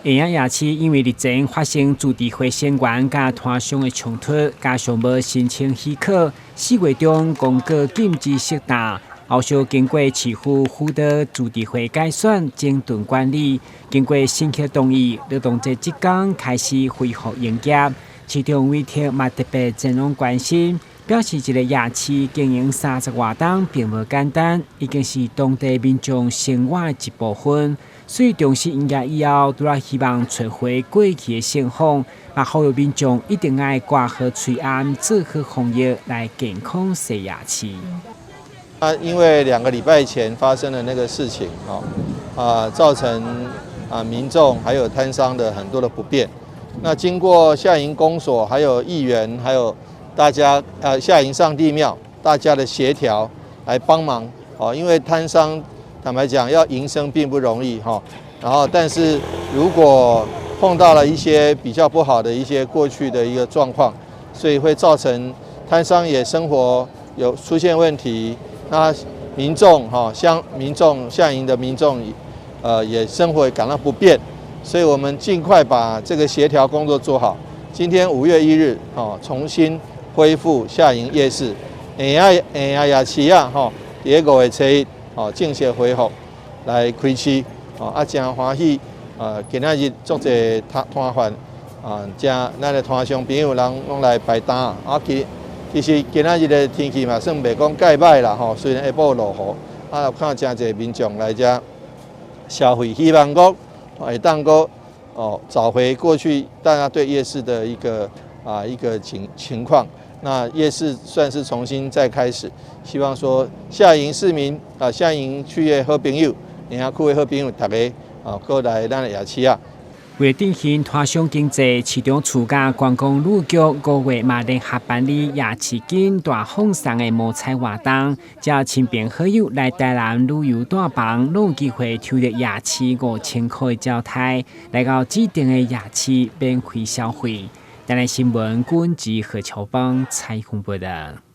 下仔夜市因為日前發生自治會成員佮攤商的衝突，加上無申請許可，4月中公告禁止設檔。後續經過市府輔導自治會改選整頓管理，經過審核同意，勞動節這工開始恢復營業。市長韋特嘛特別前往關心，表示一個夜市經營30外冬並無簡單，已經是當地民眾生活的一部分。所以重新營業以後，除了希望揣回過去的盛況，嘛呼籲民眾一定愛掛好喙罨，做好防疫，來健康踅夜市。啊，因為2個禮拜前發生的那個事情，啊，造成民眾還有攤商的很多的不便。那經過下營公所、還有議員、還有大家，下營上帝廟大家的協調來幫忙，哦，因為攤商坦白講要營生並不容易，哈。然後，但是如果碰到了一些比較不好的一些過去的一個狀況，所以會造成攤商也生活有出現問題。那民眾哈，鄉民眾下營的民眾，也生活感到不便，所以我們盡快把這個協調工作做好。今天5月1日，哈，重新恢復下營夜市，下仔下仔夜市啊，吼，佇5月初1，吼，正式恢復來開市，吼，啊，誠歡喜，今仔日足濟攤攤販，啊，誠咱的攤商朋友人攏來擺檔，啊，其實今仔日的天氣嘛，算袂講蓋䆀啦吼，雖然下晡落雨，啊，看誠濟民眾來遮消費，希望講會當閣哦找回過去大家對夜市的一個情況。那夜市算是重新再開始，希望說下營市民啊，下營區的好朋友，下營區的好朋友，大家啊，閣來咱的夜市啊。為振興攤商經濟，市長厝佮觀光旅局5月嘛聯合辦理夜市景大放送的摸彩活動，召親朋好友來台南旅遊帶房，攏有機會抽著夜市5000塊的招刣，來到指定的夜市免費消費。台南新聞，郭文吉何喬邦採訪報道。